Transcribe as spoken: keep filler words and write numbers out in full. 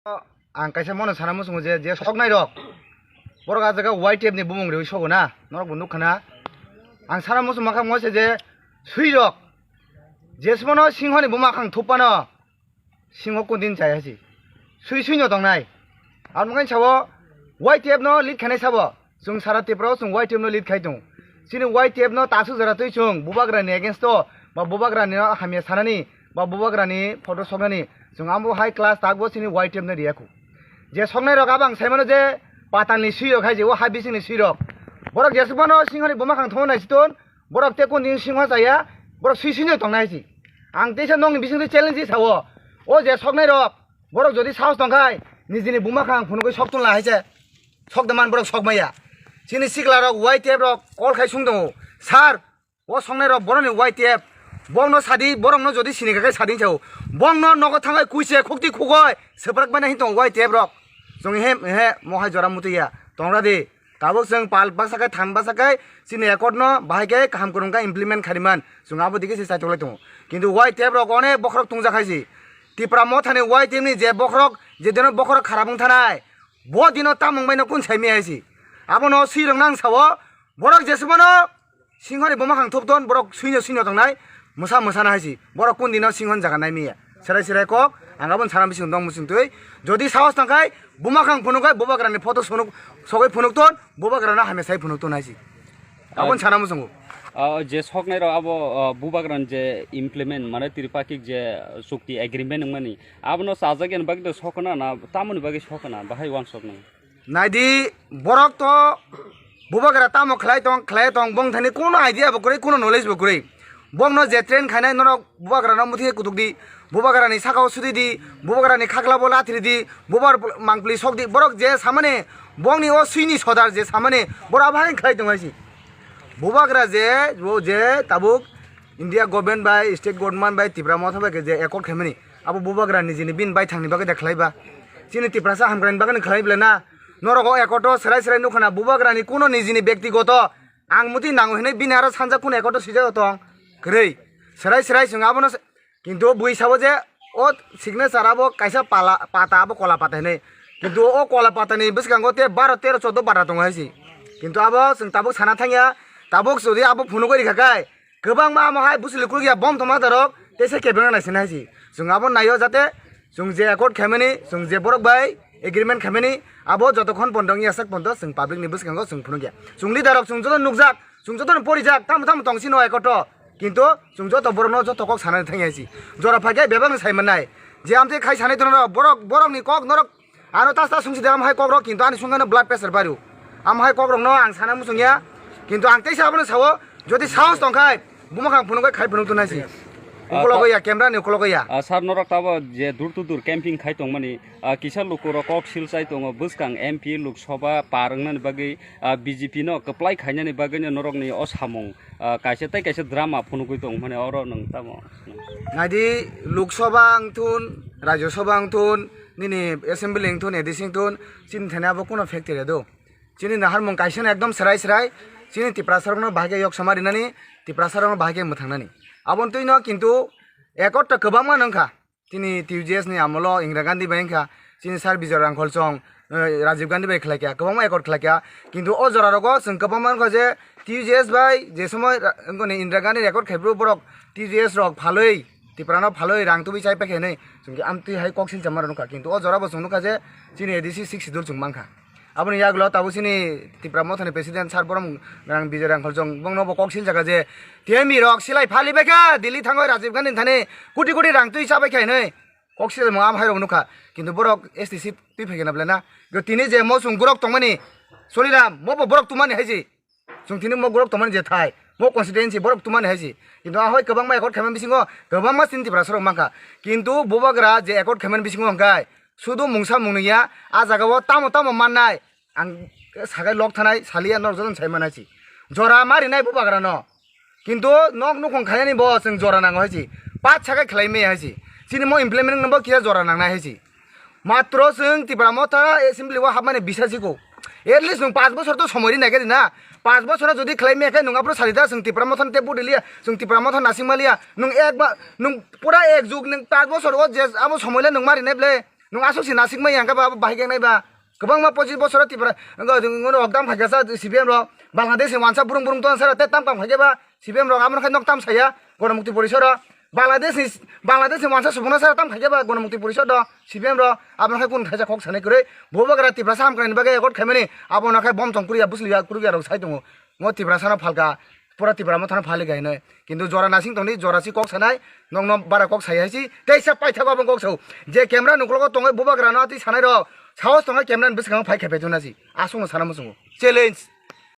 Ang kaisa mono sana muchungo je, je soknai rok, borok a jaga Y T F ni bumung riwi sogo na, norok bo nukha na. Ang sana muchung makha mo se je sui rok, je sumano singho ni buma khang thupano, singho kundin chai hasi. Sui sui no tongnai. Ang mungkin sawo Y T F no lead khanai sabo. Chwng sara Tripura o chwng Y T F no lead khai tongo. Chini Y T F no tasu jora twi chwng bubagra ni against o ba bubagra ni hamya sanani ba bubagra ni photo soknani chwng amo high class takbo chini Y T F no riya khu. Je soknai rok abang sai mano je patal ni sui rok hai je o ha bising ni sui rok. Borok jesuk mano singho ni buma khang thongo nai siton borok te kun din singho chaya borok sui sui no tongnai si. Ang teisa nokni bising twi challenge sawo. O je soknai rok borok jodi sahos tongkhai nijini buma khang phunugwi sok tun la hai se. Sok de man borok sok maya. Chini sikla rok Y T F rok call khai sung tongo. Sir, o songnai rok boroni Y T F. Bongno sadi, borokno jodi sini kha khe sadi sao. Bongno nogo thangai kuise khukti khugoi seprak mane hin tongo Y T F rok. Chwng he, he, mohai jora mutuya. Tongra di. Tabuk chwng pal basa khai tham basa khai chini accord no bahai khe kaham kwrwng khe implement khariman. Chwng abo dikhe se chaitok lai tongo. Kintu Y T F rok onek bokhorok tungja khai si. Tipra mothani Y T F ni je bokhorok, je dino bokhorok kharap wng thanai. Bo dino tamung bai no kun sai mi hai si. Abono sui rok nang sao, borok jesumano singhoni buma khang thop ton, borok suino suino tongnai, mwsa mwsana hai si. Borok kun dino singhon jaga nai miya. Serai serai kok, ang abon sana bising dong musing twi. Jodi sahos tangkhai, buma khang phunuk khai, bubagrani photo sunuk, sogwi phunuk ton, bubagrano hamya sai phunuk ton hai si. Abon sana muchungo. Ah, je soknai rok abo, ah, bubagrani je implement, mane tripakik je chukti agreement wngmani, abono chajak yani bagwi to sokna na, tamoni bagwi sokna, bahai uansuknai. Naidi, borok to bubagra tamo khlai tong, khlai tong, bong thani kuno idea bo kwrwi, kuno knowledge bo kwrwi. Bongno je train khainai norok bubagrano muthungwi kutuk di, bubagrani sakao sudi di, bubagrani khaklabo lathri di, bubar mangpli sok di, borok je samani bongni o suini sodar je samani borok abo hai khlai tong hai si. Bubagra je, bo je tabuk India government bai, state government bai, Tipra motha bai khe je accord khaimani, abo bubagra nijini bini baithangni bagwi da khlai ba? Chini Tiprasa hamkraini bagwi khlai bla na? Norok o accord o serai serai nukha na, bubagrani kuno nijini bektigoto ang muti nango hinwi bini aro sanja kuno accord o swijak tong? Kwrwi. Serai serai chwng abono se-, kintu bui sabo je o signature abo kaisa pala, pata abo kola pata hinwi. Kintu o kola patani bwskango te baro tero choudo bara tongo hai si. Kintu abo chwng tabuk sana thangya, tabuk jodi abo phunugwi rikha khe, kwbangma amo hai bwswli kwrwngya bom tongma darok, teisa kebengna naisina hai si. Chwng abo naio jate chwng je accord khaimani, chwng je borok bai agreement khaimani, abo jotokhon bondo wngya sak bondo chwng public ni bwskango chwng phunukya. Chwng leader rok chwng joto nukjak, chwng joto no porijak, tamo tamo tong sino accord o. Kintu chwng joto borokno joto kok sanani thangya si. Jora phaikhe bebakno sai mannai. Je amtwi khai sanai tono borok, borokni kok norok ano tas tas sungsi de am hai kokrok, kintu ani sungkano blood pressure bario. Am hai kokrokno ang sana muchungya. Kintu ang teisa abono sao, jodi sahos tongkhai, buma khang phunukgwi khai phunuk tongnai si. Ah, Ukologo ta- ya, camera ni ukologo ya. Ah, sir, norok tabo je door to door camping khai tongmani, ah, kisa lukurok kok sil chai tongo, bwskang M P, Lok Sabha par wngnani bagwi, ah, B J P no kwplai khainani bagwino norokni o samung, ah, kaisa tei kaisa drama phunugwi tong mani oro nwng tamo. Naidi, Lok Sabha wngthun, Rajya Sabha wngthun, nini assembly wngthun, A D C wngthun, chini thani abo kuno factory do. Chini naharmung kaisa no ekdom serai serai, chini Tiprasa rokno bahai khe yok sama rinani, Tiprasa rokno bahai khe mwthangnani. Aboni twino kintu accord ta kwbangma wngkha. Chini T U J S ni amolo Indira Gandhi bai wngkha, chini sir Bijoy Rangkhol chong, eh, Rajiv Gandhi bai khlai kha, kwbangma accord khlai kha. Kintu o jora rogo chwng kwbangma wngkha je T U J S bai je somoi ra-, wngkha ni Indira Gandhi accord khai phuru borok T U J S rok phalwi, Tipra no phalwi rang tubui chai paikha hinwi chwng khe amtwi hai kok silcha ma rw nukha. Kintu o jora bo chwng nukha je chini A D C sixth schedule chwng mankha. Aboni yagulo tabuk chini Tipra Mothani President sir Borom Gwnang Bijoy Rangkhol chong bongno bo kok sil jaga je T M E rok silai phali baikha Delhi thangwi Rajiv Gandhi thani koti koti rang twi chabaikha hinwi kok sil mo am hai rok nukha. Kintu borok S T C twi phaikha na belai na? Tini je mo chwng borok tongmani Soliram mo bo borok tumani hai si. Chwng tini mo borok tongmani je thai mo constituency borok tumani hai si. Kintu ahoi kwbangma accord khaimani bisingo kwbangma chini Tiprasa rok mankha. Kintu bubagra je accord khaimani bisingo hwnkhe sudu mungsa mungnuya, ah jaga o tamo tamo mannai, ang sakai lok thanai saliya norok jotono sai manai si. Jora ma rinai bubagra no. Kintu nok nukhung khainani bo chwng jora nango hai si. Pat sakai khlai maya hai si. Chini mo implement wngno bo kisa jora nangnai hai si. Matro chwng Tipra Motha assembly o hapmani bisa siko. At least nwng panch bosor to somoi rinai khe rina. Panch bosor jodi khlai maya khe nwng aphuru sadi da chwng Tipra Motha te vote liya, chwng Tipra Motha nasing maliya. Nwng ek ba, nwng pura ek jug nwng panch bosor o je abo somoi le nwng ma rinai ble. Nwng aswk se nasikmai yang khe ba bahai khe nai ba. Kwbangma pochis bosoro Tripura, wngkha, wngkha, wngkha, okdam khaikha sa C P M rok. Bangladesh ni wansa burung burung tong sara tei tam kam khaikhe ba C P M rok abono khe nok tam saya Ganamukti Porishad o. Bangladesh ni, Bangladesh ni wansa subungno sara tam khaikhe ba Ganamukti Porishad o C P M rok abono khe kun khaisa kok sanai kwrwi. Bubagra Tiprasa hamkrai ni bagwi accord khaimani abono khe bom tong kwrwi ya bwsli ya kwrwi ya rok sai tongo. Mo Tiprasa no phalka. Pura Tipra Motha no phalik hai hinwi. Kintu jora nasing tongdi, jora si kok sanai, nokno bara kok sai hai si, teisa paithago abo kok sao. Je camera nuklogo tongwi bubagra no atwi sanai rok, sahos tongwi camera ni bwskango phai khe phai tongna si. Aswk no sana muchungo. Challenge.